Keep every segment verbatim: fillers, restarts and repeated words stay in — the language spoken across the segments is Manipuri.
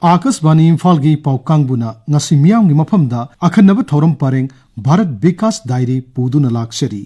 ꯑꯥꯀꯥꯁꯕꯥꯅꯤ ꯏꯝꯐꯥꯜꯒꯤ ꯄꯥꯎ ꯀꯥꯡꯕꯨꯅ ꯉꯁꯤ ꯃꯤꯌꯥꯝꯒꯤ ꯃꯐꯝꯗ ꯑꯈꯟꯅꯕ ꯊꯧꯔꯝ ꯄꯔꯦꯡ ꯚꯥꯔꯠ ꯕꯤꯀꯥꯁ ꯗꯥꯏꯔꯤ ꯄꯨꯗꯨꯅ ꯂꯥꯛꯆꯔꯤ꯫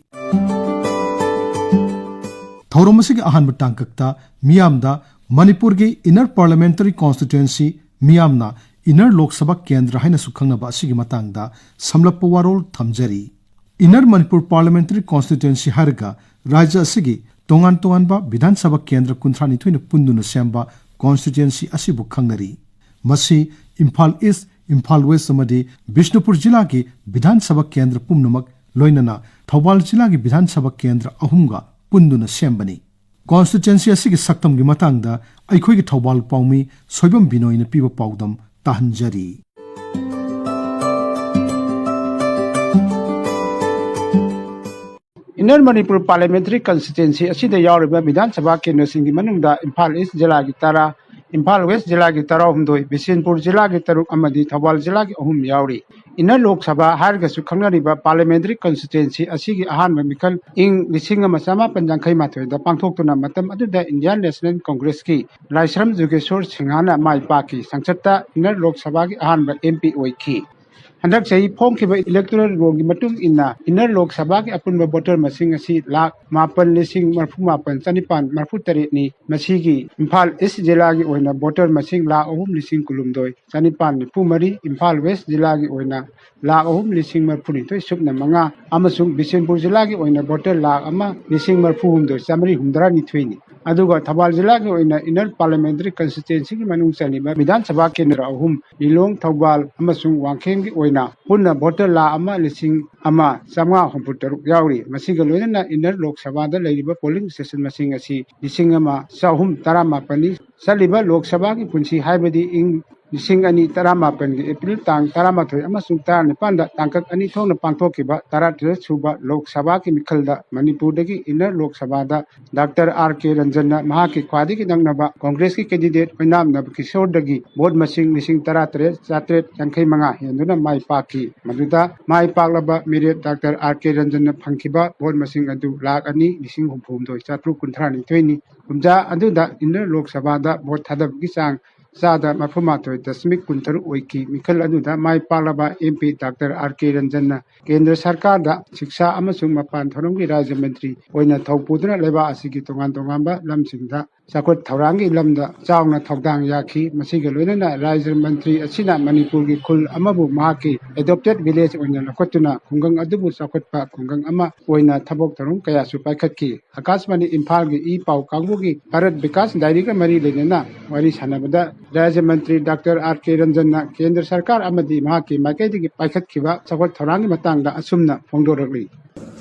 ꯊꯧꯔꯝ ꯑꯁꯤꯒꯤ ꯑꯍꯥꯟꯕ ꯇꯥꯡꯀꯛꯇ ꯃꯤꯌꯥꯝꯗ ꯃꯅꯤꯄꯨꯔꯒꯤ ꯏꯟꯅꯔ ꯄꯥꯔꯂꯤꯌꯥꯃꯦꯟꯇꯔꯤ ꯀꯣꯟꯁꯇꯤꯇ꯭ꯋꯦꯟꯁꯤ, ꯃꯤꯌꯥꯝꯅ ꯏꯟꯅꯔ ꯂꯣꯛ ꯁꯚꯥ ꯀꯦꯟꯗ꯭ꯔ ꯍꯥꯏꯅꯁꯨ ꯈꯪꯅꯕ ꯑꯁꯤꯒꯤ ꯃꯇꯥꯡꯗ ꯁꯝꯂꯞꯄ ꯋꯥꯔꯣꯜ ꯊꯝꯖꯔꯤ꯫ ꯏꯟꯅꯔ ꯃꯅꯤꯄꯨꯔ ꯄꯥꯔꯂꯤꯌꯥꯃꯦꯟꯇꯔꯤ ꯀꯣꯟꯁꯇꯤꯇ꯭ꯋꯦꯟꯁꯤ ꯍꯥꯏꯔꯒ ꯔꯥꯖ꯭ꯌ ꯑꯁꯤꯒꯤ ꯇꯣꯉꯥꯟ ꯇꯣꯉꯥꯟꯕ ꯕꯤꯙꯥꯟ ꯁꯚꯥ ꯀꯦꯟꯗ꯭ꯔ ꯀꯨꯟꯊ꯭ꯔꯥ ꯅꯤꯊꯣꯏꯅ ꯄꯨꯟꯗꯨꯅ ꯁꯦꯝꯕ ꯀꯣꯟꯁꯇꯤꯇ꯭ꯋꯦꯟꯁꯤ ꯑꯁꯤꯕꯨ ꯈꯪꯅꯔꯤ꯫ ꯃꯁꯤ ꯏꯝꯐꯥꯜ ꯏꯁ꯭ꯠ, ꯏꯝꯐꯥꯜ ꯋꯦꯁ꯭ꯠ ꯑꯃꯗꯤ ꯕꯤꯁꯅꯨꯄꯨꯔ ꯖꯤꯂꯥꯒꯤ ꯕꯤꯙꯥꯟ ꯁꯚꯥ ꯀꯦꯟꯗ꯭ꯔ ꯄꯨꯝꯅꯃꯛ, ꯂꯣꯏꯅꯅ ꯊꯧꯕꯥꯜ ꯖꯤꯂꯥꯒꯤ ꯕꯤꯙꯥꯟ ꯁꯚꯥ ꯀꯦꯟꯗ꯭ꯔ ꯑꯍꯨꯝꯒ ꯄꯨꯟꯗꯨꯅ ꯁꯦꯝꯕꯅꯤ꯫ ꯀꯣꯟꯁꯇꯤꯇ꯭ꯋꯦꯟꯁꯤ ꯑꯁꯤꯒꯤ ꯁꯛꯇꯝꯒꯤ ꯃꯇꯥꯡꯗ ꯑꯩꯈꯣꯏꯒꯤ ꯊꯧꯕꯥꯜ ꯄꯥꯎꯃꯤ ꯁꯣꯏꯕꯝ ꯕꯤꯅꯣꯏꯅ ꯄꯤꯕ ꯄꯥꯎꯗꯝ ꯇꯥꯍꯟꯖꯔꯤ꯫ ꯏꯟꯅꯔ ꯃꯅꯤꯄꯨꯔ ꯄꯥꯔꯂꯤꯌꯥꯃꯦꯟꯇꯔꯤ ꯀꯟꯁꯇꯤꯇ꯭ꯋꯦꯟꯁꯤ ꯑꯁꯤꯗ ꯌꯥꯎꯔꯤꯕ ꯕꯤꯙꯥꯟ ꯁꯚꯥ ꯀꯦꯟꯗ꯭ꯔꯁꯤꯡꯒꯤ ꯃꯅꯨꯡꯗ ꯏꯝꯐꯥꯜ ꯏꯁ꯭ꯠ ꯖꯤꯂꯥꯒꯤ ꯇꯔꯥ, ꯏꯝꯐꯥꯜ ꯋꯦꯁ꯭ꯠ ꯖꯤꯂꯥꯒꯤ ꯇꯔꯥꯍꯨꯝꯗꯣꯏ, ꯕꯤꯁꯦꯟꯄꯨꯔ ꯖꯤꯂꯥꯒꯤ ꯇꯔꯨꯛ ꯑꯃꯗꯤ ꯊꯧꯕꯥꯜ ꯖꯤꯂꯥꯒꯤ ꯑꯍꯨꯝ ꯌꯥꯎꯔꯤ꯫ ꯏꯟꯅꯔ ꯂꯣꯛ ꯁꯚꯥ ꯍꯥꯏꯔꯒꯁꯨ ꯈꯪꯅꯔꯤꯕ ꯄꯥꯔꯂꯤꯌꯥꯃꯦꯟꯇꯔꯤ ꯀꯟꯁꯇꯤꯇ꯭ꯋꯦꯟꯁꯤ ꯑꯁꯤꯒꯤ ꯑꯍꯥꯟꯕ ꯃꯤꯈꯜ ꯏꯪ ꯂꯤꯁꯤꯡ ꯑꯃ ꯆꯥꯃꯥꯄꯟ ꯌꯥꯡꯈꯩ ꯃꯥꯊꯣꯏꯗ ꯄꯥꯡꯊꯣꯛꯇꯨꯅ, ꯃꯇꯝ ꯑꯗꯨꯗ ꯏꯟꯗꯤꯌꯥꯟ ꯅꯦꯁꯅꯦꯜ ꯀꯣꯡꯒ꯭ꯔꯦꯁꯀꯤ ꯂꯥꯏꯁ꯭ꯔꯝ ꯖꯨꯒꯦꯁ꯭ꯋꯔ ꯁꯤꯡꯍꯅ ꯃꯥꯏ ꯄꯥꯛꯈꯤ꯫ ꯁꯪꯁꯠꯇ ꯏꯟꯅꯔ ꯂꯣꯛ ꯁꯚꯥꯒꯤ ꯑꯍꯥꯟꯕ ꯑꯦꯝ ꯄꯤ ꯑꯣꯏꯈꯤ꯫ ꯍꯟꯗꯛ ꯆꯍꯤ ꯐꯣꯡꯈꯤꯕ ꯏꯂꯦꯛꯇꯣꯔꯦꯜ ꯔꯣꯜꯒꯤ ꯃꯇꯨꯡ ꯏꯟꯅ, ꯏꯟꯅꯔ ꯂꯣꯛ ꯁꯚꯥꯒꯤ ꯑꯄꯨꯟꯕ ꯚꯣꯇꯔ ꯃꯁꯤꯡ ꯑꯁꯤ ꯂꯥꯈ ꯃꯥꯄꯟ ꯂꯤꯁꯤꯡ ꯃꯔꯐꯨ ꯃꯥꯄꯟ ꯆꯅꯤꯄꯥꯟ ꯃꯔꯐꯨ ꯇꯔꯦꯠꯅꯤ꯫ ꯃꯁꯤꯒꯤ ꯏꯝꯐꯥꯜ ꯏꯁ꯭ꯠ ꯖꯤꯂꯥꯒꯤ ꯑꯣꯏꯅ ꯚꯣꯇꯔ ꯃꯁꯤꯡ ꯂꯥꯈ ꯑꯍꯨꯝ ꯂꯤꯁꯤꯡ ꯀꯨꯟꯍꯨꯝꯗꯣꯏ ꯆꯅꯤꯄꯥꯟ ꯅꯤꯐꯨ ꯃꯔꯤ, ꯏꯝꯐꯥꯜ ꯋꯦꯁ꯭ꯠ ꯖꯤꯂꯥꯒꯤ ꯑꯣꯏꯅ ꯂꯥꯈ ꯑꯍꯨꯝ ꯂꯤꯁꯤꯡ ꯃꯔꯐꯨꯅꯤꯊꯣꯏ ꯁꯨꯞꯅ ꯃꯉꯥ, ꯑꯃꯁꯨꯡ ꯕꯤꯁꯦꯟꯄꯨꯔ ꯖꯤꯂꯥꯒ ꯑꯣꯏꯅ ꯚꯣꯇꯔ ꯂꯥꯈ ꯑꯃ ꯂꯤꯁꯤꯡ ꯃꯔꯐꯨ ꯍꯨꯝꯗꯣꯏ ꯆꯥꯃꯔꯤ ꯍꯨꯝꯗ꯭ꯔꯥ ꯅꯤꯊꯣꯏꯅꯤ꯫ ꯑꯗꯨꯒ ꯊꯧꯕꯥꯜ ꯖꯤꯂꯥꯒꯤ ꯑꯣꯏꯅ ꯏꯟꯅꯔ ꯄꯥꯔꯂꯤꯌꯥꯃꯦꯟꯇꯔꯤ ꯀꯟꯁꯇꯤꯇ꯭ꯋꯦꯟꯁꯤꯒꯤ ꯃꯅꯨꯡ ꯆꯜꯂꯤꯕ ꯕꯤꯙꯥꯟ ꯁꯚꯥ ꯀꯦꯟꯗ꯭ꯔ ꯑꯍꯨꯝ, ꯂꯤꯂꯣꯡ, ꯊꯧꯕꯥꯜ ꯑꯃꯁꯨꯡ ꯋꯥꯡꯈꯦꯝꯒꯤ ꯑꯣꯏꯅ ꯄꯨꯟꯅ ꯚꯣꯇꯔ ꯂꯥꯈ ꯑꯃ ꯂꯤꯁꯤꯡ ꯑꯃ ꯆꯥꯃꯉꯥ ꯍꯨꯝꯐꯨ ꯇꯔꯨꯛ ꯌꯥꯎꯔꯤ꯫ ꯃꯁꯤꯒ ꯂꯣꯏꯅꯅ ꯏꯟꯅꯔ ꯂꯣꯛ ꯁꯚꯥꯗ ꯂꯩꯔꯤꯕ ꯄꯣꯂꯤꯡ ꯁ꯭ꯇꯦꯁꯟ ꯃꯁꯤꯡ ꯑꯁꯤ ꯂꯤꯁꯤꯡ ꯑꯃ ꯆꯍꯨꯝ ꯇꯔꯥꯃꯥꯄꯟꯅꯤ꯫ ꯆꯠꯂꯤꯕ ꯂꯣꯛ ꯁꯚꯥꯒꯤ ꯄꯨꯟꯁꯤ ꯍꯥꯏꯕꯗꯤ ꯏꯪ ꯂꯤꯁꯤꯡ ꯑꯅꯤ ꯇꯔꯥꯃꯥꯄꯟꯒꯤ ꯑꯦꯄ꯭ꯔꯤꯜ ꯇꯥꯡ ꯇꯔꯥꯃꯥꯊꯣꯏ ꯑꯃꯁꯨꯡ ꯇꯔꯥꯅꯤꯄꯥꯟꯗ ꯇꯥꯡꯀꯛ ꯑꯅꯤ ꯊꯣꯛꯅ ꯄꯥꯡꯊꯣꯛꯈꯤꯕ ꯇꯔꯥꯇꯔꯦꯠ ꯁꯨꯕ ꯂꯣꯛ ꯁꯚꯥꯒꯤ ꯃꯤꯈꯜꯗ ꯃꯅꯤꯄꯨꯔꯗꯒꯤ ꯏꯟꯅꯔ ꯂꯣꯛ ꯁꯚꯥꯗ ꯗꯥꯛꯇꯔ ꯑꯥꯔ ꯀꯦ ꯔꯟꯖꯟꯅ ꯃꯍꯥꯛꯀꯤ ꯈ꯭ꯋꯥꯏꯗꯒꯤ ꯅꯛꯅꯕ ꯀꯣꯡꯒ꯭ꯔꯦꯁꯀꯤ ꯀꯦꯟꯗꯤꯗꯦꯠ ꯑꯣꯏꯅꯥꯝ ꯅꯕꯀꯤꯁꯣꯔꯗꯒꯤ ꯚꯣꯠ ꯃꯁꯤꯡ ꯂꯤꯁꯤꯡ ꯇꯔꯥꯇꯔꯦꯠ ꯆꯥꯇ꯭ꯔꯦꯠ ꯌꯥꯡꯈꯩ ꯃꯉꯥ ꯍꯦꯟꯗꯨꯅ ꯃꯥꯏ ꯄꯥꯛꯈꯤ꯫ ꯃꯗꯨꯗ ꯃꯥꯏ ꯄꯥꯛꯂꯕ ꯃꯤꯔꯦꯞ ꯗꯥꯛꯇꯔ ꯑꯥꯔ ꯀꯦ ꯔꯟꯖꯟꯅ ꯐꯪꯈꯤꯕ ꯚꯣꯠ ꯃꯁꯤꯡ ꯑꯗꯨ ꯂꯥꯈ ꯑꯅꯤ ꯂꯤꯁꯤꯡ ꯍꯨꯝꯐꯨ ꯍꯨꯝꯗꯣꯏ ꯆꯥꯇ꯭ꯔꯨꯛ ꯀꯨꯟꯊ꯭ꯔꯥ ꯅꯤꯊꯣꯏꯅꯤ꯫ ꯀꯨꯝꯖꯥ ꯑꯗꯨꯗ ꯏꯟꯅꯔ ꯂꯣꯛ ꯁꯚꯥꯗ ꯚꯣꯠ ꯊꯥꯗꯕꯒꯤ ꯆꯥꯡ ꯆꯥꯗ ꯃꯔꯐꯨ ꯃꯥꯊꯣꯏ ꯗꯁꯃꯤꯛ ꯀꯨꯟꯇꯔꯨꯛ ꯑꯣꯏꯈꯤ꯫ ꯃꯤꯈꯜ ꯑꯗꯨꯗ ꯃꯥꯏ ꯄꯥꯛꯂꯕ ꯑꯦꯝ ꯄꯤ ꯗꯥꯛꯇꯔ ꯑꯥꯔ ꯀꯦ ꯔꯟꯖꯟꯅ ꯀꯦꯟꯗ꯭ꯔ ꯁꯔꯀꯥꯔꯗ ꯁꯤꯛꯁꯥ ꯑꯃꯁꯨꯡ ꯃꯄꯥꯟ ꯊꯧꯔꯝꯒꯤ ꯔꯥꯖ꯭ꯌ ꯃꯟꯇ꯭ꯔꯤ ꯑꯣꯏꯅ ꯊꯧ ꯄꯨꯗꯨꯅ ꯂꯩꯕꯥꯛ ꯑꯁꯤꯒꯤ ꯇꯣꯉꯥꯟ ꯇꯣꯉꯥꯟꯕ ꯂꯝꯁꯤꯡꯗ ꯆꯥꯎꯈꯠ ꯊꯧꯔꯥꯡꯒꯤ ꯂꯝꯗ ꯆꯥꯎꯅ ꯊꯧꯗꯥꯡ ꯌꯥꯈꯤ꯫ ꯃꯁꯤꯒ ꯂꯣꯏꯅꯅ ꯔꯥꯖ꯭ꯌ ꯃꯟꯇ꯭ꯔꯤ ꯑꯁꯤꯅ ꯃꯅꯤꯄꯨꯔꯒꯤ ꯈꯨꯜ ꯑꯃꯕꯨ ꯃꯍꯥꯛꯀꯤ ꯑꯦꯗꯣꯞꯇꯦꯠ ꯚꯤꯂꯦꯖ ꯑꯣꯏꯅ ꯂꯧꯈꯠꯇꯨꯅ ꯈꯨꯡꯒꯪ ꯑꯗꯨꯕꯨ ꯆꯥꯎꯈꯠꯄ ꯈꯨꯡꯒꯪ ꯑꯃ ꯑꯣꯏꯅ ꯊꯕꯛ ꯊꯧꯔꯝ ꯀꯌꯥꯁꯨ ꯄꯥꯏꯈꯠꯈꯤ꯫ ꯑꯥꯀꯥꯁꯕꯥꯅꯤ ꯏꯝꯐꯥꯜꯒꯤ ꯏ ꯄꯥꯎ ꯀꯥꯡꯕꯨꯒꯤ ꯚꯥꯔꯠ ꯕꯤꯀꯥꯁ ꯗꯥꯏꯔꯤꯒ ꯃꯔꯤ ꯂꯩꯅꯅ ꯋꯥꯔꯤ ꯁꯥꯟꯅꯕꯗ ꯔꯥꯖ꯭ꯌ ꯃꯟꯇ꯭ꯔꯤ ꯗꯥꯛꯇꯔ ꯑꯥꯔ ꯀꯦ ꯔꯟꯖꯟꯅ ꯀꯦꯟꯗ꯭ꯔ ꯁꯔꯀꯥꯔ ꯑꯃꯗꯤ ꯃꯍꯥꯛꯀꯤ ꯃꯥꯏꯀꯩꯗꯒꯤ ꯄꯥꯏꯈꯠꯈꯤꯕ ꯆꯥꯎꯈꯠ ꯊꯧꯔꯥꯡꯒꯤ ꯃꯇꯥꯡꯗ ꯑꯁꯨꯝꯅ ꯐꯣꯡꯗꯣꯔꯛꯂꯤ꯫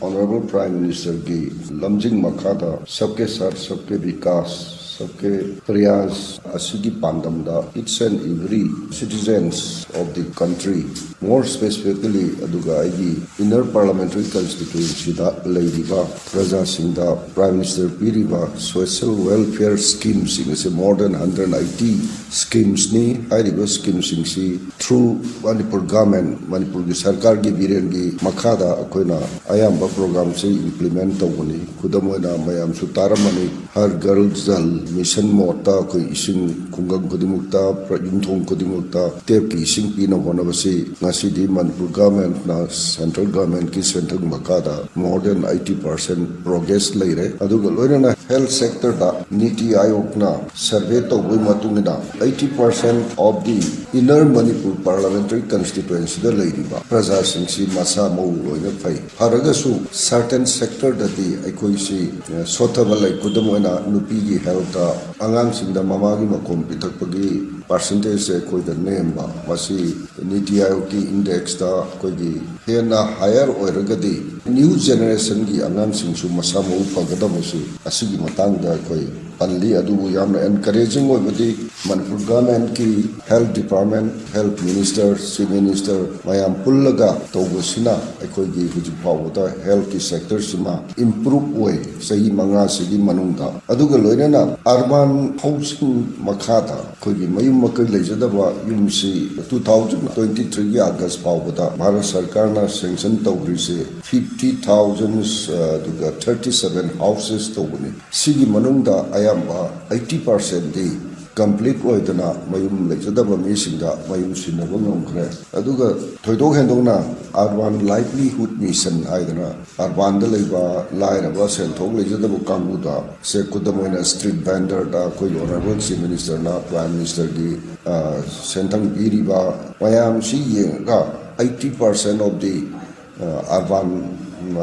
Honorable Prime Ministerꯒꯤ ꯂꯝꯖꯤꯡ ꯃꯈꯥꯗ सबके साथ सबके विकास, सबके प्रयास ꯑꯁꯤꯒꯤ ꯄꯥꯟꯗꯝꯗ each and every citizens of the country, more specifically ꯑꯗꯨꯒ ꯑꯩꯒꯤ inner parliamentary constituencyꯗ ꯂꯩꯔꯤꯕ ꯄ꯭ꯔꯖꯥꯁꯤꯡꯗ Prime Minister ꯄꯤꯔꯤꯕ social welfare schemeꯁꯤꯡ ꯑꯁꯤ more than hundred eighty schemesꯅꯤ꯫ ꯍꯥꯏꯔꯤꯕ schemeꯁꯤꯡꯁꯤ through Manipur government, ꯃꯅꯤꯄꯨꯔꯒꯤ ꯁꯔꯀꯥꯔꯒꯤ ꯕꯤꯔꯦꯟꯒꯤ ꯃꯈꯥꯗ ꯑꯩꯈꯣꯏꯅ ꯑꯌꯥꯝꯕ programꯁꯤ implement ꯇꯧꯕꯅꯤ꯫ ꯈꯨꯗꯝ ꯑꯣꯏꯅ ꯃꯌꯥꯝꯁꯨ ꯇꯥꯔꯝꯃꯅꯤ, हर घर जल मिशन modeꯇ ꯑꯩꯈꯣꯏ ꯏꯁꯤꯡ ꯈꯨꯡꯒꯪ ꯈꯨꯗꯤꯡꯃꯛꯇ, ꯌꯨꯝꯊꯣꯡ ꯈꯨꯗꯤꯡꯃꯛꯇ tapꯀꯤ ꯏꯁꯤꯡ ꯄꯤꯅꯕ ꯍꯣꯠꯅꯕꯁꯤ ꯉꯁꯤꯗꯤ ꯃꯅꯤꯄꯨꯔ governmentꯅ central governmentꯀꯤ ꯁꯦꯟꯊꯪ ꯃꯈꯥꯗ more than eighty percent progress ꯂꯩꯔꯦ꯫ ꯑꯗꯨꯒ ꯂꯣꯏꯅꯅ health sectorꯗ ꯅꯤꯇꯤ ꯑꯥꯌꯣꯒꯅ survey ꯇꯧꯕꯒꯤ ꯃꯇꯨꯡ ꯏꯟꯅ eighty percent of the inner Manipur parliamentary constituencyꯗ ꯂꯩꯔꯤꯕ ꯄ꯭ꯔꯖꯥꯁꯤꯡꯁꯤ ꯃꯁꯥ ꯃꯎ ꯂꯣꯏꯅ ꯐꯩ꯫ ꯐꯔꯒꯁꯨ certain sectorꯗꯗꯤ ꯑꯩꯈꯣꯏꯁꯤ, ꯑ, ꯁꯣꯠꯊꯕ ꯂꯩ꯫ ꯈꯨꯗꯝ ꯑꯣꯏꯅ ꯅꯨꯄꯤꯒꯤ healthꯇ, ꯑꯉꯥꯡꯁꯤꯡꯗ ꯃꯃꯥꯒꯤ ꯃꯈꯣꯝ ꯄꯤꯊꯛꯄꯒꯤ ꯄꯥꯔꯁꯦꯟꯇꯦꯖꯁꯦ ꯑꯩꯈꯣꯏꯗ ꯅꯦꯝꯕ, ꯃꯁꯤ ꯅꯤꯇꯤ ꯑꯥꯌꯣꯒꯀꯤ ꯏꯟꯗꯦꯛꯁꯇ ꯑꯩꯈꯣꯏꯒꯤ ꯍꯦꯟꯅ ꯍꯥꯌꯔ ꯑꯣꯏꯔꯒꯗꯤ ꯅ꯭ꯌꯨ ꯖꯦꯅꯦꯔꯦꯁꯟꯒꯤ ꯑꯉꯥꯡꯁꯤꯡꯁꯨ ꯃꯁꯥ ꯃꯎ ꯐꯒꯗꯕꯁꯤ ꯑꯁꯤꯒꯤ ꯃꯇꯥꯡꯗ ꯑꯩꯈꯣꯏ ꯄꯜꯂꯤ꯫ ꯑꯗꯨꯕꯨ ꯌꯥꯝꯅ ꯑꯦꯟꯀꯔꯦꯖꯤꯡ ꯑꯣꯏꯕꯗꯤ ꯃꯅꯤꯄꯨꯔ ꯒꯚꯔꯟꯃꯦꯟꯠꯀꯤ health department, health minister, chief minister ꯃꯌꯥꯝ ꯄꯨꯜꯂꯒ ꯇꯧꯕꯁꯤꯅ ꯑꯩꯈꯣꯏꯒꯤ ꯍꯧꯖꯤꯛ ꯐꯥꯎꯕꯗ ꯍꯦꯜꯊꯀꯤ ꯁꯦꯛꯇꯔꯁꯤꯃ ꯏꯝꯄ꯭ꯔꯨꯞ ꯑꯣꯏ ꯆꯍꯤ ꯃꯉꯥꯁꯤꯒꯤ ꯃꯅꯨꯡꯗ꯫ ꯑꯗꯨꯒ ꯂꯣꯏꯅꯅ ꯑꯔꯕꯥꯟ ꯍꯥꯎꯁꯤꯡ ꯃꯈꯥꯗ ꯑꯩꯈꯣꯏꯒꯤ ꯃꯌꯨꯝ ꯃꯀꯩ ꯂꯩꯖꯗꯕ ꯌꯨꯝꯁꯤ two thousand twenty three ꯒꯤ ꯑꯥꯒꯁ ꯐꯥꯎꯕꯗ ꯚꯥꯔꯠ ꯁꯔꯀꯥꯔꯅ ꯁꯦꯡꯁꯟ ꯇꯧꯈ꯭ꯔꯤꯁꯦ fifty thousand, ꯑꯗꯨꯒ thirty seven houses ꯇꯧꯕꯅꯤ꯫ ꯁꯤꯒꯤ ꯃꯅꯨꯡꯗ ꯑꯌꯥꯝꯕ eighty percent ꯗꯤ ꯀꯝꯄ꯭ꯂꯤꯠ ꯑꯣꯏꯗꯅ ꯃꯌꯨꯝ ꯂꯩꯖꯗꯕ ꯃꯤꯁꯤꯡꯗ ꯃꯌꯨꯝ ꯁꯤꯟꯅꯕ ꯉꯝꯈ꯭ꯔꯦ꯫ ꯑꯗꯨꯒ ꯊꯣꯏꯗꯣꯛ ꯍꯦꯟꯗꯣꯛꯅ ꯑꯔꯕꯥꯟ ꯂꯥꯏꯚꯂꯤꯍꯨꯗ ꯃꯤꯁꯟ ꯍꯥꯏꯗꯅ ꯑꯔꯕꯥꯟꯗ ꯂꯩꯕ ꯂꯥꯏꯔꯕ, ꯁꯦꯟꯊꯣꯛ ꯂꯩꯖꯗꯕ ꯀꯥꯡꯕꯨꯗ, ꯁꯦ, ꯈꯨꯗꯝ ꯑꯣꯏꯅ ꯁ꯭ꯇ꯭ꯔꯤꯠ ꯚꯦꯟꯗꯔꯗ ꯑꯩꯈꯣꯏꯒꯤ ꯑꯣꯅꯔꯦꯕꯜ ꯆꯤꯐ ꯃꯤꯅꯤꯁꯇꯔꯅ ꯄ꯭ꯔꯥꯏꯝ ꯃꯤꯅꯤꯁꯇꯔꯒꯤ, ꯑ, ꯁꯦꯟꯊꯪ ꯄꯤꯔꯤꯕ ꯃꯌꯥꯝꯁꯤ ꯌꯦꯡꯉꯒ eighty percent of the, ꯑ, urban,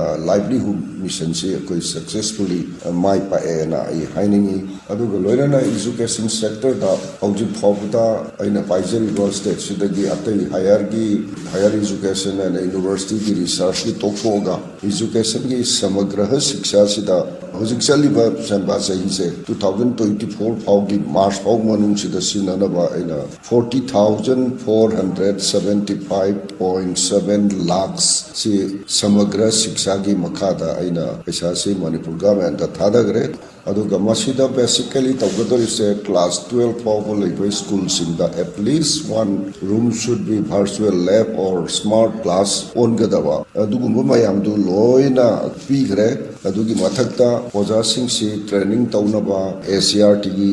ꯑ, livelihood mission ꯁꯤ ꯑꯩꯈꯣꯏ successfully, ꯑ, ꯃꯥꯏ ꯄꯥꯛꯑꯦꯅ ꯑꯩ ꯍꯥꯏꯅꯤꯡꯉꯤ꯫ ꯑꯗꯨꯒ ꯂꯣꯏꯅꯅ education sector ꯗ ꯍꯧꯖꯤꯛ ꯐꯥꯎꯕꯗ ꯑꯩꯅ ꯄꯥꯏꯖꯔꯤꯕ ꯁ꯭ꯇꯦꯠꯁꯤꯗꯒꯤ ꯑꯇꯩ higher ꯒꯤ, higher education and university ꯒꯤ research ꯀꯤ ꯇꯣꯛꯊꯣꯛꯑꯒ education ꯒꯤ ꯁꯃꯒ꯭ꯔꯍ ꯁꯤꯛꯁꯥꯁꯤꯗ ꯍꯧꯖꯤꯛ ꯆꯠꯂꯤꯕ ꯆꯟꯕ ꯆꯍꯤꯁꯦ two thousand twenty four ꯐꯥꯎꯒꯤ ꯃꯥꯔꯆ ꯐꯥꯎ ꯃꯅꯨꯡꯁꯤꯗ ꯁꯤꯖꯤꯟꯅꯅꯕ ꯑꯩꯅ forty thousand four hundred seventy five point seven lakhs ꯁꯤ ꯁꯃꯒ꯭ꯔ ꯁꯤꯛꯁꯥꯒꯤ ꯃꯈꯥꯗ ꯑꯩꯅ ꯄꯩꯁꯥꯁꯤ ꯃꯅꯤꯄꯨꯔ ꯒꯚꯔꯟꯃꯦꯟꯠꯇ ꯊꯥꯗꯈ꯭ꯔꯦ꯫ ꯑꯗꯨꯒ ꯃꯁꯤꯗ basically ꯇꯧꯒꯗꯧꯔꯤꯁꯦ class twelve ꯐꯥꯎꯕ ꯂꯩꯕ ꯁ꯭ꯀꯨꯜꯁꯤꯡꯗ at least one room should be virtual lab or smart class ꯑꯣꯟꯒꯗꯕ, ꯑꯗꯨꯒꯨꯝꯕ ꯃꯌꯥꯝꯗꯨ ꯂꯣꯏꯅ ꯄꯤꯈ꯭ꯔꯦ꯫ ꯑꯗꯨꯒꯤ ꯃꯊꯛꯇ ꯑꯣꯖꯥꯁꯤꯡꯁꯤ training ꯇꯧꯅꯕ S C E R T ꯒꯤ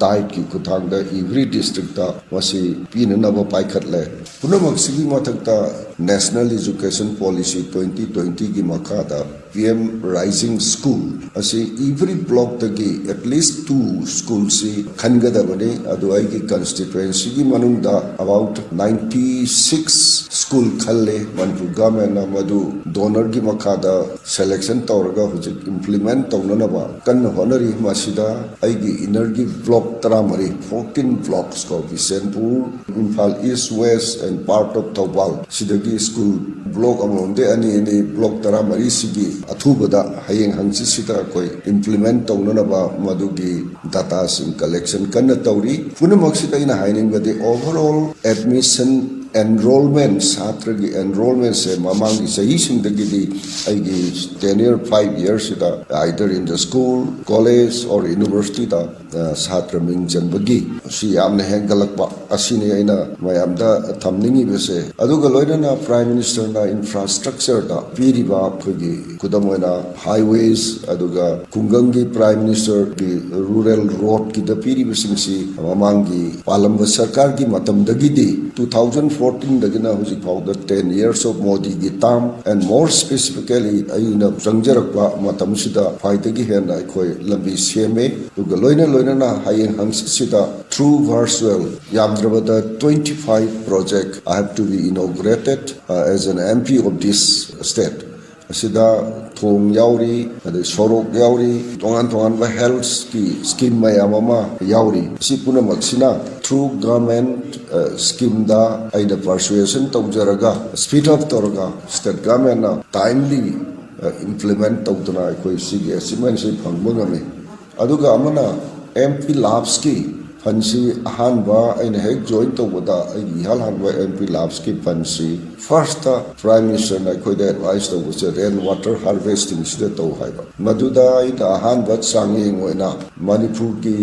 diet ꯀꯤ ꯈꯨꯠꯊꯥꯡꯗ every district ꯇ ꯃꯁꯤ ꯄꯤꯅꯅꯕ ꯄꯥꯏꯈꯠꯂꯦ꯫ ꯄꯨꯝꯅꯃꯛꯁꯤꯒꯤ ꯃꯊꯛꯇ National Education Policy twenty twenty ꯒꯤ ꯃꯈꯥꯗ P M Rising School ꯑꯁꯤ every blockꯇꯒꯤ at least two schoolꯁꯤ ꯈꯟꯒꯗꯕꯅꯤ꯫ ꯑꯗꯨ ꯑꯩꯒꯤ constituencyꯒꯤ ꯃꯅꯨꯡꯗ about ninety six school ꯈꯜꯂꯦ꯫ ꯃꯅꯤꯄꯨꯔ governmentꯅ ꯃꯗꯨ donorꯒꯤ ꯃꯈꯥꯗ selection ꯇꯧꯔꯒ ꯍꯧꯖꯤꯛ implement ꯇꯧꯅꯅꯕ ꯀꯟꯅ ꯍꯣꯠꯅꯔꯤ꯫ ꯃꯁꯤꯗ ꯑꯩꯒꯤ innerꯒꯤ block ꯇꯔꯥꯃꯔꯤ, fourteen blocks ꯀꯣ, Bishnupur, Imphal East, West and part of Thoubal, ꯁꯤꯗꯒꯤ school block ꯑꯃꯃꯝꯗꯒꯤ ꯑꯅꯤ ꯑꯅꯤ, block ꯇꯔꯥꯃꯔꯤꯁꯤꯒꯤ ꯑꯊꯨꯕꯗ ꯍꯌꯦꯡ ꯍꯪꯆꯤꯠꯁꯤꯗ ꯑꯩꯈꯣꯏ implement ꯇꯧꯅꯅꯕ ꯃꯗꯨꯒꯤ dataꯁꯤꯡ collection ꯀꯟꯅ ꯇꯧꯔꯤ꯫ ꯄꯨꯝꯅꯃꯛꯁꯤꯗ ꯑꯩꯅ ꯍꯥꯏꯅꯤꯡꯕꯗꯤ overall admission enrollment, ꯁꯥꯇ꯭ꯔꯒꯤ enrollmentꯁꯦ ꯃꯃꯥꯡꯒꯤ ꯆꯍꯤꯁꯤꯡꯗꯒꯤꯗꯤ ꯑꯩꯒꯤ tenure five yearsꯁꯤꯗ either in the school, college or universityꯗ, ꯑ, ꯁꯥꯇ꯭ꯔ ꯃꯤꯡ ꯆꯟꯕꯒꯤ ꯁꯤ ꯌꯥꯝꯅ ꯍꯦꯟꯒꯠꯂꯛꯄ ꯑꯁꯤꯅꯤ ꯑꯩꯅ ꯃꯌꯥꯝꯗ ꯊꯝꯅꯤꯡꯉꯤꯕꯁꯦ꯫ ꯑꯗꯨꯒ ꯂꯣꯏꯅꯅ Prime Ministerꯅ infrastructureꯗ ꯄꯤꯔꯤꯕ ꯑꯩꯈꯣꯏꯒꯤ ꯈꯨꯗꯝ ꯑꯣꯏꯅ highways, ꯑꯗꯨꯒ ꯈꯨꯡꯒꯪꯒꯤ Prime Ministerꯒꯤ rural roadꯀꯤꯗ ꯄꯤꯔꯤꯕꯁꯤꯡꯁꯤ ꯃꯃꯥꯡꯒꯤ ꯄꯥꯜꯂꯝꯕ ꯁꯔꯀꯥꯔꯒꯤ ꯃꯇꯝꯗꯒꯤꯗꯤ two thousand fourteenꯗꯒꯤꯅ ꯍꯧꯖꯤꯛ ꯐꯥꯎꯗ ten years of Modiꯒꯤ term and more specifically ꯑꯩꯅ ꯆꯪꯖꯔꯛꯄ ꯃꯇꯝꯁꯤꯗ ꯈ꯭ꯋꯥꯏꯗꯒꯤ ꯍꯦꯟꯅ ꯑꯩꯈꯣꯏ ꯂꯝꯕꯤ ꯁꯦꯝꯃꯦ꯫ ꯑꯗꯨꯒ ꯂꯣꯏꯅ ꯂꯣꯏꯅꯅ ꯍꯌꯦꯡ ꯍꯪꯆꯤꯠꯁꯤꯗ through virtual ꯌꯥꯝꯗ꯭ꯔꯕꯗ twenty five project I have to be inaugurated, uh, as an M P of this state꯫ ꯑꯁꯤꯗ ꯊꯣꯡ ꯌꯥꯎꯔꯤ, ꯑꯗꯩ ꯁꯣꯔꯣꯛ ꯌꯥꯎꯔꯤ, ꯇꯣꯉꯥꯟ ꯇꯣꯉꯥꯟꯕ healthꯀꯤ scheme ꯃꯌꯥꯝ ꯑꯃ ꯌꯥꯎꯔꯤ꯫ ꯁꯤ ꯄꯨꯝꯅꯃꯛꯁꯤꯅ through government, ꯑ, schemeꯗ ꯑꯩꯅ persuasion ꯇꯧꯖꯔꯒ, speed up ꯇꯧꯔꯒ, state governmentꯅ timely, ꯑ, implement ꯇꯧꯗꯨꯅ ꯑꯩꯈꯣꯏ ꯁꯤꯒꯤ achievementꯁꯤ ꯐꯪꯕ ꯉꯝꯃꯤ꯫ ꯑꯗꯨꯒ ꯑꯃꯅ M P Labsꯀꯤ fundꯁꯤ ꯑꯍꯥꯟꯕ ꯑꯩꯅ ꯍꯦꯛ join ꯇꯧꯕꯗ ꯑꯩꯒꯤ ꯏꯍꯥꯟ ꯍꯥꯟꯕ M P Labsꯀꯤ fundꯁꯤ firstꯇ Prime Ministerꯅ ꯑꯩꯈꯣꯏꯗ advice ꯇꯧꯕꯁꯦ rain water harvestingꯁꯤꯗ ꯇꯧ ꯍꯥꯏꯕ꯫ ꯃꯗꯨꯗ ꯑꯩꯅ ꯑꯍꯥꯟꯕ ꯆꯥꯡꯌꯦꯡ ꯑꯣꯏꯅ ꯃꯅꯤꯄꯨꯔꯒꯤ,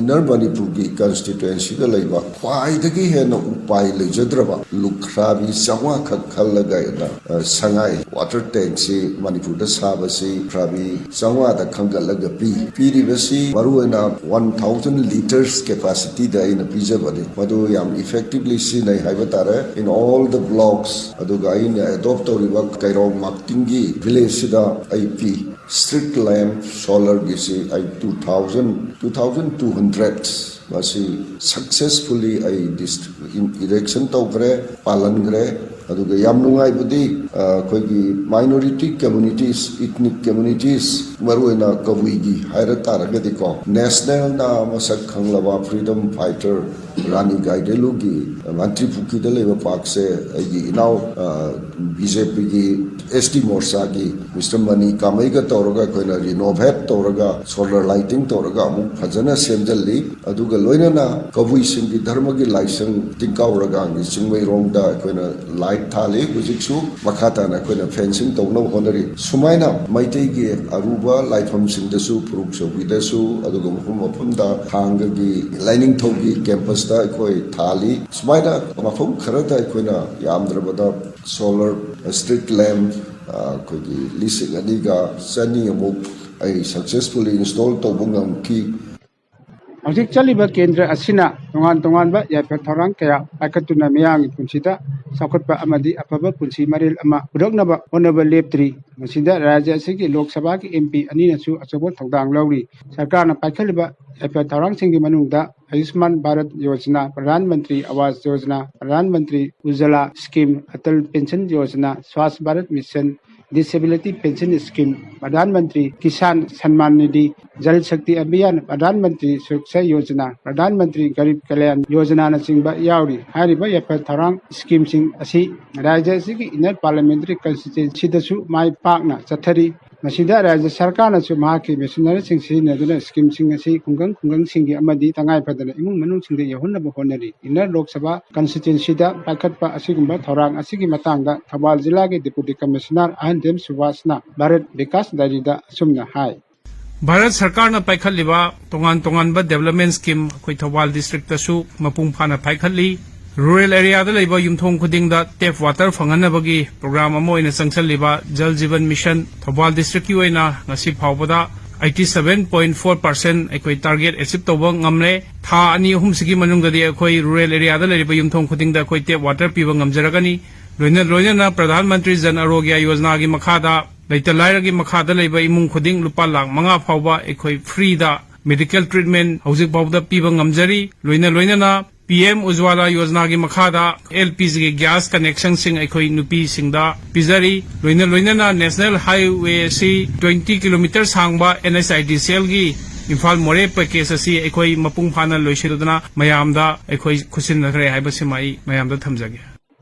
Inner ꯃꯅꯤꯄꯨꯔꯒꯤ constituencyꯗ ꯂꯩꯕ ꯈ꯭ꯋꯥꯏꯗꯒꯤ ꯍꯦꯟꯅ ꯎꯄꯥꯏ ꯂꯩꯖꯗ꯭ꯔꯕ ꯂꯨꯈ꯭ꯔꯥꯕꯤ ꯆꯥꯝꯃꯉꯥ ꯈꯛ ꯈꯜꯂꯒ ꯑꯩꯅ, ꯑ, ꯁꯉꯥꯏ water tankꯁꯤ ꯃꯅꯤꯄꯨꯔꯗ ꯁꯥꯕꯁꯤ ꯂꯨꯈ꯭ꯔꯥꯕꯤ ꯆꯥꯝꯃꯉꯥꯗ ꯈꯟꯒꯠꯂꯒ ꯄꯤ꯫ ꯄꯤꯔꯤꯕꯁꯤ ꯃꯔꯨꯑꯣꯏꯅ one thousand liters ꯀꯦꯄꯥꯁꯤꯇꯤꯗ ꯑꯩꯅ ꯄꯤꯖꯕꯅꯤ꯫ ꯃꯗꯨ ꯌꯥꯝ ꯏꯐꯦꯛꯇꯤꯚꯂꯤ ꯁꯤꯖꯤꯟꯅꯩ ꯍꯥꯏꯕ ꯇꯥꯔꯦ꯫ In all the blocks, ꯑꯗꯨꯒ ꯑꯩꯅ ꯑꯦꯗꯣꯞ ꯇꯧꯔꯤꯕ ꯀꯩꯔꯣꯡ ꯃꯥꯛꯇꯤꯡꯒꯤ ꯚꯤꯂꯦꯖꯁꯤꯗ ꯑꯩ ꯄꯤ꯫ ꯁ꯭ꯇ꯭ꯔꯤꯠ ꯂꯦꯝꯞ ꯁꯣꯂꯔꯒꯤꯁꯤ ꯑꯩ two thousand, two thousand two hundred ꯃꯁꯤ ꯁꯛꯁꯦꯁꯐꯨꯜꯂꯤ ꯑꯩ ꯏꯔꯦꯛꯁꯟ ꯇꯧꯈ꯭ꯔꯦ, ꯄꯥꯜꯍꯟꯈ꯭ꯔꯦ꯫ ꯑꯗꯨꯒ ꯌꯥꯝ ꯅꯨꯡꯉꯥꯏꯕꯗꯤ, ꯑ, ꯑꯩꯈꯣꯏꯒꯤ ꯃꯥꯏꯅꯣꯔꯤꯇꯤ ꯀꯝꯃ꯭ꯌꯨꯅꯤꯇꯤꯁ, ꯏꯊꯅꯤꯛ ꯀꯝꯃ꯭ꯌꯨꯅꯤꯇꯤꯁ, ꯃꯔꯨꯑꯣꯏꯅ ꯀꯕꯨꯏꯒꯤ ꯍꯥꯏꯔ ꯇꯥꯔꯒꯗꯤꯀꯣ, ꯅꯦꯁꯅꯦꯜꯅ ꯃꯁꯛ ꯈꯪꯂꯕ ꯐ꯭ꯔꯤꯗꯝ ꯐꯥꯏꯇꯔ ꯔꯥꯅꯤ ꯒꯥꯏꯗꯦꯂꯨꯒꯤ ꯃꯟꯇ꯭ꯔꯤ ꯄꯨꯈ꯭ꯔꯤꯗ ꯂꯩꯕ ꯄꯥꯔꯛꯁꯦ ꯑꯩꯒꯤ ꯏꯅꯥꯎ, ꯑ, ꯕꯤ ꯖꯦ ꯄꯤꯒꯤ ꯑꯦꯁ ꯇꯤ ꯃꯣꯔꯆꯥꯒꯤ ꯃꯤꯁꯇꯔ ꯃꯅꯤ ꯀꯥꯃꯩꯒ ꯇꯧꯔꯒ ꯑꯩꯈꯣꯏꯅ ꯔꯤꯅꯣꯚꯦꯠ ꯇꯧꯔꯒ ꯁꯣꯂꯔ ꯂꯥꯏꯇꯤꯡ ꯇꯧꯔꯒ ꯑꯃꯨꯛ ꯐꯖꯅ ꯁꯦꯝꯖꯤꯜꯂꯤ꯫ ꯑꯗꯨꯒ ꯂꯣꯏꯅꯅ ꯀꯕꯨꯏꯁꯤꯡꯒꯤ ꯙꯔꯃꯒꯤ ꯂꯥꯏꯁꯪ ꯇꯤꯡꯀꯥꯎꯔꯒꯥꯡꯒꯤ ꯆꯤꯡꯃꯩꯔꯣꯡꯗ ꯑꯩꯈꯣꯏꯅ ꯂꯥꯏꯠ ꯊꯥꯜꯂꯤ꯫ ꯍꯧꯖꯤꯛꯁꯨ ꯃꯈꯥ ꯇꯥꯅ ꯑꯩꯈꯣꯏꯅ ꯐꯦꯟꯁꯤꯡ ꯇꯧꯅꯕ ꯍꯣꯠꯅꯔꯤ꯫ ꯁꯨꯃꯥꯏꯅ ꯃꯩꯇꯩꯒꯤ ꯑꯔꯨꯕ ꯂꯥꯏꯐꯝꯁꯤꯡꯗꯁꯨ, ꯐꯨꯔꯨꯞ ꯆꯧꯀꯤꯗꯁꯨ, ꯑꯗꯨꯒ ꯃꯐꯝ ꯃꯐꯝꯗ ꯊꯥꯡꯒꯒꯤ, ꯂꯥꯏꯅꯤꯡꯊꯧꯒꯤ ꯀꯦꯝꯄꯁꯇ ꯑꯩꯈꯣꯏ ꯊꯥꯜꯂꯤ꯫ ꯁꯨꯃꯥꯏꯅ ꯃꯐꯝ ꯈꯔꯗ ꯑꯩꯈꯣꯏꯅ ꯌꯥꯝꯗ꯭ꯔꯕꯗ ꯁꯣꯂꯔ ꯁ꯭ꯇ꯭ꯔꯤꯠ ꯂꯦꯝꯞ, ꯑ, ꯑꯩꯈꯣꯏꯒꯤ ꯂꯤꯁꯤꯡ ꯑꯅꯤꯒ ꯆꯅꯤ ꯑꯃꯨꯛ ꯑꯩ ꯁꯛꯁꯦꯁꯐꯨꯜꯂꯤ ꯏꯟꯁꯇꯣꯜ ꯇꯧꯕ ꯉꯝꯈꯤ꯫ ꯍꯧꯖꯤꯛ ꯆꯠꯂꯤꯕ ꯀꯦꯟꯗ꯭ꯔ ꯑꯁꯤꯅ ꯇꯣꯉꯥꯟ ꯇꯣꯉꯥꯟꯕ ꯌꯥꯏꯐ ꯊꯧꯔꯥꯡ ꯀꯌꯥ ꯄꯥꯏꯈꯠꯇꯨꯅ ꯃꯤꯌꯥꯝꯒꯤ ꯄꯨꯟꯁꯤꯗ ꯆꯥꯎꯈꯠꯄ ꯑꯃꯗꯤ ꯑꯐꯕ ꯄꯨꯟꯁꯤ ꯃꯔꯦꯜ ꯑꯃ ꯄꯨꯔꯛꯅꯕ ꯍꯣꯠꯅꯕ ꯂꯦꯞꯇ꯭ꯔꯤ꯫ ꯃꯁꯤꯗ ꯔꯥꯖ꯭ꯌ ꯑꯁꯤꯒꯤ ꯂꯣꯛ ꯁꯚꯥꯒꯤ ꯑꯦꯝ ꯄꯤ ꯑꯅꯤꯅꯁꯨ ꯑꯆꯧꯕ ꯊꯧꯗꯥꯡ ꯂꯧꯔꯤ꯫ ꯁꯔꯀꯥꯔꯅ ꯄꯥꯏꯈꯠꯂꯤꯕ ꯌꯥꯏꯐ ꯊꯧꯔꯥꯡꯁꯤꯡꯒꯤ ꯃꯅꯨꯡꯗ ꯑꯌꯨꯁꯃꯥꯟ ꯚꯥꯔꯠ ꯌꯣꯖꯅꯥ, ꯄ꯭ꯔꯙꯥꯟ ꯃꯟꯇ꯭ꯔꯤ ꯑꯋꯥꯁ Yojana, Pradhan Mantri Ujjwala scheme, Atal pension Yojana, Swachh Bharat mission, disability pension scheme, Pradhan Mantri Kisan ꯁꯟꯃꯥꯟ Nidhi, Jal ꯁꯛꯇꯤ ꯑꯚꯤꯌꯥꯟ, ꯄ꯭ꯔꯙꯥꯟ ꯃꯟꯇ꯭ꯔꯤ ꯁꯨꯔꯛꯁꯥ ꯌꯣꯖꯅꯥ, ꯄ꯭ꯔꯙꯥꯟ ꯃꯟꯇ꯭ꯔꯤ ꯒꯔꯤꯕ ꯀꯂꯌꯥꯟ ꯌꯣꯖꯅꯥꯅꯆꯤꯡꯕ ꯌꯥꯎꯔꯤ꯫ ꯍꯥꯏꯔꯤꯕ ꯌꯥꯏꯐ ꯊꯧꯔꯥꯡ ꯁ꯭ꯀꯤꯝꯁꯤꯡ ꯑꯁꯤ ꯔꯥꯖ꯭ꯌ ꯑꯁꯤꯒꯤ ꯏꯟꯅꯔ ꯄꯥꯔꯂꯤꯌꯥꯃꯦꯟꯇꯔꯤ ꯀꯟꯁꯇꯤꯇ꯭ꯌꯨꯑꯦꯟꯁꯤꯗꯁꯨ ꯃꯥꯏ ꯄꯥꯛꯅ ꯆꯠꯊꯔꯤ꯫ ꯃꯁꯤꯗ ꯔꯥꯖ꯭ꯌ ꯁꯔꯀꯥꯔꯅꯁꯨ ꯃꯍꯥꯛꯀꯤ ꯃꯦꯁꯤꯅꯔꯤꯁꯤꯡ ꯁꯤꯖꯤꯟꯅꯗꯨꯅ ꯁ꯭ꯀꯤꯝꯁꯤꯡ ꯑꯁꯤ ꯈꯨꯡꯒꯪ ꯈꯨꯡꯒꯪꯁꯤꯡꯒꯤ ꯑꯃꯗꯤ ꯇꯉꯥꯏ ꯐꯗꯅ ꯏꯃꯨꯡ ꯃꯅꯨꯡꯁꯤꯡꯗ ꯌꯧꯍꯟꯅꯕ ꯍꯣꯠꯅꯔꯤ꯫ ꯏꯟꯅꯔ ꯂꯣꯛ ꯁꯚꯥ ꯀꯟꯁꯇꯤꯇ꯭ꯌꯨꯑꯦꯟꯁꯤꯗ ꯄꯥꯏꯈꯠꯄ ꯑꯁꯤꯒꯨꯝꯕ ꯊꯧꯔꯥꯡ ꯑꯁꯤꯒꯤ ꯃꯇꯥꯡꯗ ꯊꯧꯕꯥꯜ ꯖꯤꯂꯥꯒꯤ ꯗꯤꯄꯨꯇꯤ ꯀꯃꯤꯁꯅꯔ ꯑꯍꯟꯗꯦꯝ ꯁꯨꯕꯥꯁꯅ ꯚꯥꯔꯠ ꯕꯤꯀꯥꯁ ꯗꯥꯏꯔꯤꯗ ꯑꯁꯨꯝꯅ ꯍꯥꯏ꯫ ꯚꯥꯔꯠ ꯁꯔꯀꯥꯔꯅ ꯄꯥꯏꯈꯠꯂꯤꯕ ꯇꯣꯉꯥꯟ ꯇꯣꯉꯥꯟꯕ ꯗꯦꯕꯂꯞꯃꯦꯟ ꯁ꯭ꯀꯤꯝ ꯑꯩꯈꯣꯏ ꯊꯧꯕꯥꯜ ꯗꯤꯁꯇ꯭ꯔꯤꯛꯇꯁꯨ ꯃꯄꯨꯡ ꯐꯥꯅ ꯄꯥꯏꯈꯠꯂꯤ꯫ ꯔꯨꯔꯦꯜ ꯑꯦꯔꯤꯌꯥꯗ ꯂꯩꯕ ꯌꯨꯝꯊꯣꯡ ꯈꯨꯗꯤꯡꯗ ꯇꯦꯞ ꯋꯥꯇꯔ ꯐꯪꯍꯟꯅꯕꯒꯤ ꯄ꯭ꯔꯣꯒ꯭ꯔꯥꯝ ꯑꯃ ꯑꯣꯏꯅ ꯆꯪꯁꯤꯜꯂꯤꯕ ꯖꯜ ꯖꯤꯕꯟ ꯃꯤꯁꯟ ꯊꯧꯕꯥꯜ ꯗꯤꯁꯇ꯭ꯔꯤꯛꯀꯤ ꯑꯣꯏꯅ ꯉꯁꯤ ꯐꯥꯎꯕꯗ eighty seven point four percent ꯑꯩꯈꯣꯏ ꯇꯥꯔꯒꯦꯠ ꯑꯦꯆꯤꯞ ꯇꯧꯕ ꯉꯝꯂꯦ꯫ ꯊꯥ ꯑꯅꯤ ꯑꯍꯨꯝꯁꯤꯒꯤ ꯃꯅꯨꯡꯗꯗꯤ ꯑꯩꯈꯣꯏ ꯔꯨꯔꯦꯜ ꯑꯦꯔꯤꯌꯥꯗ ꯂꯩꯔꯤꯕ ꯌꯨꯝꯊꯣꯡ ꯈꯨꯗꯤꯡꯗ ꯑꯩꯈꯣꯏ ꯇꯦꯞ ꯋꯥꯇꯔ ꯄꯤꯕ ꯉꯝꯖꯔꯒꯅꯤ꯫ ꯂꯣꯏꯅ ꯂꯣꯏꯅꯅ ꯄ꯭ꯔꯙꯥꯟ ꯃꯟꯇ꯭ꯔꯤ ꯖꯟ ꯑꯔꯣꯒ꯭ꯌ ꯌꯣꯖꯅꯥꯒꯤ ꯃꯈꯥꯗ ꯂꯩꯇ ꯂꯥꯏꯔꯒꯤ ꯃꯈꯥꯗ ꯂꯩꯕ ꯏꯃꯨꯡ ꯈꯨꯗꯤꯡ ꯂꯨꯄꯥ ꯂꯥꯈ ꯃꯉꯥ ꯐꯥꯎꯕ ꯑꯩꯈꯣꯏ ꯐ꯭ꯔꯤꯗ ꯃꯦꯗꯤꯀꯦꯜ ꯇ꯭ꯔꯤꯠꯃꯦꯟꯠ ꯍꯧꯖꯤꯛ ꯐꯥꯎꯕꯗ ꯄꯤꯕ ꯉꯝꯖꯔꯤ꯫ ꯂꯣꯏꯅ ꯂꯣꯏꯅꯅ ꯄꯤ ꯑꯦꯝ ꯎꯖ꯭ꯋꯥꯂꯥ ꯌꯣꯖꯅꯥꯒꯤ ꯃꯈꯥꯗ ꯑꯦꯜ ꯄꯤ ꯖꯤꯒꯤ ꯒ꯭ꯌꯥꯁ ꯀꯅꯦꯛꯁꯟꯁꯤꯡ ꯑꯩꯈꯣꯏ ꯅꯨꯄꯤꯁꯤꯡꯗ ꯄꯤꯖꯔꯤ꯫ ꯂꯣꯏꯅ ꯂꯣꯏꯅꯅ ꯅꯦꯁꯅꯦꯜ ꯍꯥꯏꯋꯦ ꯑꯁꯤ ꯇ꯭ꯋꯦꯟꯇꯤ ꯀꯤꯂꯣꯃꯤꯇꯔ ꯁꯥꯡꯕ ꯑꯦꯟ ꯑꯩꯆ ꯑꯥꯏ ꯗꯤ ꯁꯤ ꯑꯦꯜꯒꯤ ꯏꯝꯐꯥꯜ ꯃꯣꯔꯦ ꯄꯦꯀꯦꯖ ꯑꯁꯤ ꯑꯩꯈꯣꯏ ꯃꯄꯨꯡ ꯐꯥꯅ ꯂꯣꯏꯁꯤꯜꯂꯗꯨꯅ ꯃꯌꯥꯝꯗ ꯑꯩꯈꯣꯏ ꯈꯨꯠꯁꯤꯟꯅꯈ꯭ꯔꯦ ꯍꯥꯏꯕꯁꯤꯃ ꯑꯩ ꯃꯌꯥꯝꯗ ꯊꯝꯖꯒꯦ꯫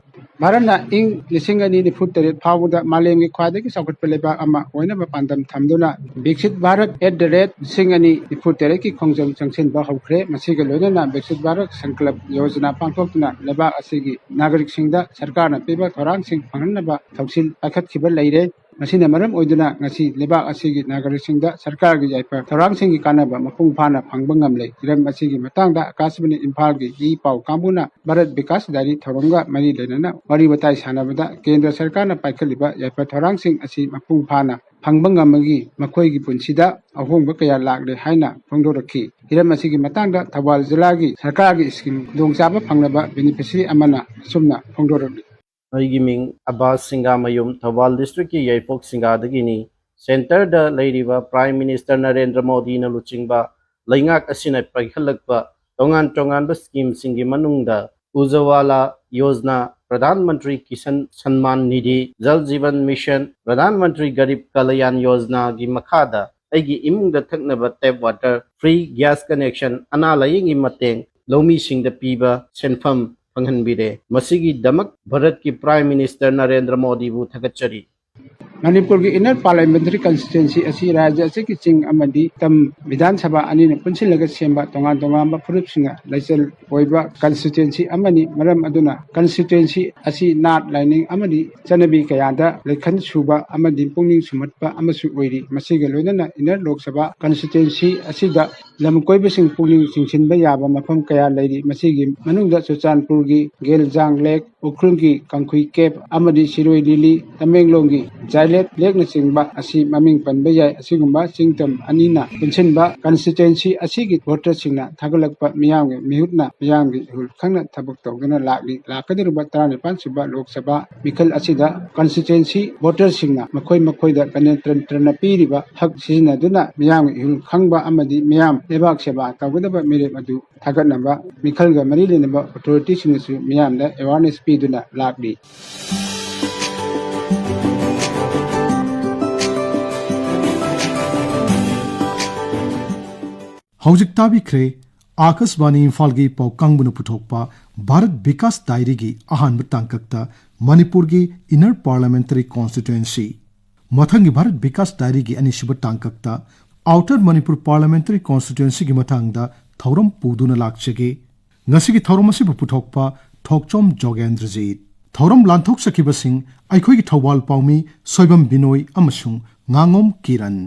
ꯚꯥꯔꯠꯅ ꯏꯪ ꯂꯤꯁꯤꯡ ꯑꯅꯤ ꯅꯤꯐꯨ ꯇꯔꯦꯠ ꯐꯥꯎꯕꯗ ꯃꯥꯂꯦꯝꯒꯤ ꯈ꯭ꯋꯥꯏꯗꯒꯤ ꯆꯥꯎꯈꯠꯄ ꯂꯩꯕꯥꯛ ꯑꯃ ꯑꯣꯏꯅꯕ ꯄꯥꯟꯗꯝ ꯊꯝꯗꯨꯅ ꯕꯤꯛꯁꯤꯠ ꯚꯥꯔꯠ ꯑꯦꯠ ꯗ ꯔꯦꯠ ꯂꯤꯁꯤꯡ ꯑꯅꯤ ꯅꯤꯐꯨ ꯇꯔꯦꯠꯀꯤ ꯈꯣꯡꯖꯪ ꯆꯪꯁꯤꯟꯕ ꯍꯧꯈ꯭ꯔꯦ꯫ ꯃꯁꯤꯒ ꯂꯣꯏꯅꯅ ꯕꯤꯛꯁꯤꯠ ꯚꯥꯔꯠ ꯁꯪꯀꯜꯞ ꯌꯣꯖꯅꯥ ꯄꯥꯡꯊꯣꯛꯇꯨꯅ ꯂꯩꯕꯥꯛ ꯑꯁꯤꯒꯤ ꯅꯥꯒꯔꯤꯛꯁꯤꯡꯗ ꯁꯔꯀꯥꯔꯅ ꯄꯤꯕ ꯊꯧꯔꯥꯡꯁꯤꯡ ꯐꯪꯍꯟꯅꯕ ꯊꯧꯁꯤꯜ ꯄꯥꯏꯈꯠꯈꯤꯕ ꯂꯩꯔꯦ꯫ ꯃꯁꯤꯅ ꯃꯔꯝ ꯑꯣꯏꯗꯨꯅ ꯉꯁꯤ ꯂꯩꯕꯥꯛ ꯑꯁꯤꯒꯤ ꯅꯥꯒꯔꯤꯛꯁꯤꯡꯗ ꯁꯔꯀꯥꯔꯒꯤ ꯌꯥꯏꯐ ꯊꯧꯔꯥꯡꯁꯤꯡꯒꯤ ꯀꯥꯟꯅꯕ ꯃꯄꯨꯡ ꯐꯥꯅ ꯐꯪꯕ ꯉꯝꯂꯦ꯫ ꯍꯤꯔꯝ ꯑꯁꯤꯒꯤ ꯃꯇꯥꯡꯗ ꯑꯀꯥꯁꯕꯥꯅꯤ ꯏꯝꯐꯥꯜꯒꯤ ꯏ ꯄꯥꯎ ꯀꯥꯡꯕꯨꯅ ꯚꯥꯔꯠ ꯕꯤꯀꯥꯁ ꯗꯥꯏꯔꯤ ꯊꯧꯔꯝꯒ ꯃꯔꯤ ꯂꯩꯅꯅ ꯋꯥꯔꯤ ꯋꯥꯇꯥꯏ ꯁꯥꯟꯅꯕꯗ ꯀꯦꯟꯗ꯭ꯔ ꯁꯔꯀꯥꯔꯅ ꯄꯥꯏꯈꯠꯂꯤꯕ ꯌꯥꯏꯐ ꯊꯧꯔꯥꯡꯁꯤꯡ ꯑꯁꯤ ꯃꯄꯨꯡ ꯐꯥꯅ ꯐꯪꯕ ꯉꯝꯕꯒꯤ ꯃꯈꯣꯏꯒꯤ ꯄꯨꯟꯁꯤꯗ ꯑꯍꯣꯡꯕ ꯀꯌꯥ ꯂꯥꯛꯂꯦ ꯍꯥꯏꯅ ꯐꯣꯡꯗꯣꯔꯛꯈꯤ꯫ ꯍꯤꯔꯝ ꯑꯁꯤꯒꯤ ꯃꯇꯥꯡꯗ ꯊꯧꯕꯥꯜ ꯖꯤꯂꯥꯒꯤ ꯁꯔꯀꯥꯔꯒꯤ ꯁ꯭ꯀꯤꯝ ꯈꯨꯗꯣꯡꯆꯥꯕ ꯐꯪꯂꯕ ꯕꯦꯅꯤꯐꯤꯁꯔꯤ ꯑꯃꯅ ꯑꯁꯨꯝꯅ ꯐꯣꯡꯗꯣꯔꯛꯂꯤ꯫ ꯑꯩꯒꯤ ꯃꯤꯡ ꯑꯕꯥꯁ ꯁꯤꯡꯒꯥꯃꯌꯨꯝ, ꯊꯧꯕꯥꯜ ꯗꯤꯁꯇ꯭ꯔꯤꯛꯀꯤ ꯌꯥꯏꯄꯣꯛ ꯁꯤꯡꯒꯥꯗꯒꯤꯅꯤ꯫ ꯁꯦꯟꯇꯔꯗ ꯂꯩꯔꯤꯕ ꯄ꯭ꯔꯥꯏꯝ ꯃꯤꯅꯤꯁꯇꯔ ꯅꯔꯦꯟꯗ꯭ꯔ ꯃꯣꯗꯤꯅ ꯂꯨꯆꯤꯡꯕ ꯂꯩꯉꯥꯛ ꯑꯁꯤꯅ ꯄꯥꯏꯈꯠꯂꯛꯄ ꯇꯣꯉꯥꯟ ꯇꯣꯉꯥꯟꯕ ꯁ꯭ꯀꯤꯝꯁꯤꯡꯒꯤ ꯃꯅꯨꯡꯗ ꯎꯖꯋꯥꯂꯥ ꯌꯣꯖꯅꯥ, ꯄ꯭ꯔꯙꯥꯟ ꯃꯟꯇ꯭ꯔꯤ ꯀꯤꯁꯟ ꯁꯟꯃꯥꯟ ꯅꯤꯙꯤ, ꯖꯜ ꯖꯤꯕꯟ ꯃꯤꯁꯟ, ꯄ꯭ꯔꯙꯥꯟ ꯃꯟꯇ꯭ꯔꯤ ꯒꯔꯤꯕ ꯀꯂꯌꯥꯟ ꯌꯣꯖꯅꯥꯒꯤ ꯃꯈꯥꯗ ꯑꯩꯒꯤ ꯏꯃꯨꯡꯗ ꯊꯛꯅꯕ tap water, free gas connection, ꯑꯅꯥ ꯂꯥꯌꯦꯡꯒꯤ ꯃꯇꯦꯡ, ꯂꯧꯃꯤꯁꯤꯡꯗ ꯄꯤꯕ ꯁꯦꯟꯐꯝ ꯐꯪꯍꯟꯕꯤꯔꯦ꯫ ꯃꯁꯤꯒꯤꯗꯃꯛ ꯚꯥꯔꯠꯀꯤ ꯄ꯭ꯔꯥꯏꯝ ꯃꯤꯅꯤꯁꯇꯔ ꯅꯔꯦꯟꯗ꯭ꯔ ꯃꯣꯗꯤꯕꯨ ꯊꯥꯒꯠꯆꯔꯤ꯫ ꯃꯅꯤꯄꯨꯔꯒꯤ ꯏꯟꯅꯔ ꯄꯥꯔꯂꯤꯌꯥꯃꯦꯟꯇꯔꯤ ꯀꯟꯁꯇꯤꯇ꯭ꯋꯦꯟꯁꯤ ꯑꯁꯤ ꯔꯥꯖ꯭ꯌ ꯑꯁꯤꯒꯤ ꯆꯤꯡ ꯑꯃꯗꯤ ꯇꯝ ꯕꯤꯙꯥꯟ ꯁꯚꯥ ꯑꯅꯤꯅ ꯄꯨꯟꯁꯤꯜꯂꯒ ꯁꯦꯝꯕ ꯇꯣꯉꯥꯟ ꯇꯣꯉꯥꯟꯕ ꯐꯨꯔꯨꯞꯁꯤꯡꯅ ꯂꯩꯆꯜ ꯑꯣꯏꯕ ꯀꯟꯁꯇꯤꯇ꯭ꯋꯦꯟꯁꯤ ꯑꯃꯅꯤ꯫ ꯃꯔꯝ ꯑꯗꯨꯅ ꯀꯟꯁꯇꯤꯇ꯭ꯋꯦꯟꯁꯤ ꯑꯁꯤ ꯅꯥꯠ, ꯂꯥꯏꯅꯤꯡ ꯑꯃꯗꯤ ꯆꯠꯅꯕꯤ ꯀꯌꯥꯗ ꯂꯩꯈꯟ ꯁꯨꯕ ꯑꯃꯗꯤ ꯄꯨꯛꯅꯤꯡ ꯁꯨꯝꯍꯠꯄ ꯑꯃꯁꯨ ꯑꯣꯏꯔꯤ꯫ ꯃꯁꯤꯒ ꯂꯣꯏꯅꯅ ꯏꯟꯅꯔ ꯂꯣꯛ ꯁꯚꯥ ꯀꯟꯁꯇꯤꯇ꯭ꯋꯦꯟꯁꯤ ꯑꯁꯤꯗ ꯂꯝ ꯀꯣꯏꯕꯁꯤꯡ ꯄꯨꯛꯅꯤꯡ ꯆꯤꯡꯁꯤꯟꯕ ꯌꯥꯕ ꯃꯐꯝ ꯀꯌꯥ ꯂꯩꯔꯤ꯫ ꯃꯁꯤꯒꯤ ꯃꯅꯨꯡꯗ ꯆꯨꯔꯆꯥꯟꯄꯨꯔꯒꯤ ꯒꯦꯜꯖꯥꯡ ꯂꯦꯛ, ꯎꯈ꯭ꯔꯨꯜꯒꯤ ꯀꯥꯡꯈꯨꯏ ꯀꯦꯞ ꯑꯃꯗꯤ ꯁꯤꯔꯣꯏ ꯂꯤꯂꯤ, ꯇꯃꯦꯡꯂꯣꯡꯒꯤ ꯖꯥꯏ ꯂꯦꯛ ꯂꯦꯛꯅꯆꯤꯡꯕ ꯑꯁꯤ ꯃꯃꯤꯡ ꯄꯟꯕ ꯌꯥꯏ꯫ ꯑꯁꯤꯒꯨꯝꯕ ꯆꯤꯡꯇꯝ ꯑꯅꯤꯅ ꯄꯨꯟꯁꯤꯟꯕ ꯀꯟꯁꯇꯤꯇ꯭ꯋꯦꯟꯁꯤ ꯑꯁꯤꯒꯤ ꯚꯣꯇꯔꯁꯤꯡꯅ ꯊꯥꯒꯠꯂꯛꯄ ꯃꯤꯌꯥꯝꯒꯤ ꯃꯤꯍꯨꯠꯅ ꯃꯤꯌꯥꯝꯒꯤ ꯏꯍꯨꯜ ꯈꯪꯅ ꯊꯕꯛ ꯇꯧꯗꯨꯅ ꯂꯥꯛꯂꯤ꯫ ꯂꯥꯛꯀꯗꯧꯔꯤꯕ ꯇꯔꯥꯅꯤꯄꯥꯟ ꯁꯨꯕ ꯂꯣꯛ ꯁꯚꯥ ꯃꯤꯈꯜ ꯑꯁꯤꯗ ꯀꯟꯁꯇꯤꯇ꯭ꯋꯦꯟꯁꯤ ꯚꯣꯇꯔꯁꯤꯡꯅ ꯃꯈꯣꯏ ꯃꯈꯣꯏꯗ ꯒꯅꯇꯟꯇ꯭ꯔꯅ ꯄꯤꯔꯤꯕ ꯍꯛ ꯁꯤꯖꯤꯟꯅꯗꯨꯅ ꯃꯤꯌꯥꯝꯒꯤ ꯏꯍꯨꯜ ꯈꯪꯕ ꯑꯃꯗꯤ ꯃꯤꯌꯥꯝ ꯂꯩꯕꯥꯛ ꯁꯦꯕꯥ ꯇꯧꯒꯗꯕ ꯃꯤꯔꯦꯞ ꯑꯗꯨ ꯊꯥꯒꯠꯅꯕ ꯃꯤꯈꯜꯒ ꯃꯔꯤ ꯂꯩꯅꯕ ꯑꯣꯊꯣꯔꯤꯇꯤꯁꯤꯡꯅꯁꯨ ꯃꯤꯌꯥꯝꯗ ꯑꯦꯋꯥꯔꯅꯦꯁ ꯄꯤꯗꯨꯅ ꯂꯥꯛꯂꯤ꯫ ꯍꯧꯖꯤꯛ ꯇꯥꯕꯤꯈ꯭ꯔꯦ ꯑꯥꯀꯥꯁꯕꯥꯅꯤ ꯏꯝꯐꯥꯜꯒꯤ ꯄꯥꯎ ꯀꯥꯡꯕꯨꯅ ꯄꯨꯊꯣꯛꯄ ꯚꯥꯔꯠ ꯕꯤꯀꯥꯁ ꯗꯥꯏꯔꯤꯒꯤ ꯑꯍꯥꯟꯕ ꯇꯥꯡꯀꯛꯇ ꯃꯅꯤꯄꯨꯔꯒꯤ ꯏꯟꯅꯔ ꯄꯥꯔꯂꯤꯌꯥꯃꯦꯟꯇꯔꯤ ꯀꯣꯟꯁꯇꯤꯇ꯭ꯋꯦꯟꯁꯤ꯫ ꯃꯊꯪꯒꯤ ꯚꯥꯔꯠ ꯕꯤꯀꯥꯁ ꯗꯥꯏꯔꯤꯒꯤ ꯑꯅꯤꯁꯨꯕ ꯇꯥꯡꯀꯛꯇ ꯑꯥꯎꯇꯔ ꯃꯅꯤꯄꯨꯔ ꯄꯥꯔꯂꯤꯌꯥꯃꯦꯟꯇꯔꯤ ꯀꯣꯟꯁꯇꯤꯇ꯭ꯋꯦꯟꯁꯤꯒꯤ ꯃꯇꯥꯡꯗ ꯊꯧꯔꯝ ꯄꯨꯗꯨꯅ ꯂꯥꯛꯆꯒꯦ꯫ ꯉꯁꯤꯒꯤ ꯊꯧꯔꯝ ꯑꯁꯤꯕꯨ ꯄꯨꯊꯣꯛꯄ ꯊꯣꯛꯆꯣꯝ ꯖꯣꯒꯦꯟꯗ꯭ꯔꯖꯤꯠ꯫ ꯊꯧꯔꯝ ꯂꯥꯟꯊꯣꯛꯆꯈꯤꯕꯁꯤꯡ ꯑꯩꯈꯣꯏꯒꯤ ꯊꯧꯕꯥꯜ ꯄꯥꯎꯃꯤ ꯁꯣꯏꯕꯝ ꯕꯤꯅꯣꯏ ꯑꯃꯁꯨꯡ ꯉꯥꯉꯣꯝ ꯀꯤꯔꯟ꯫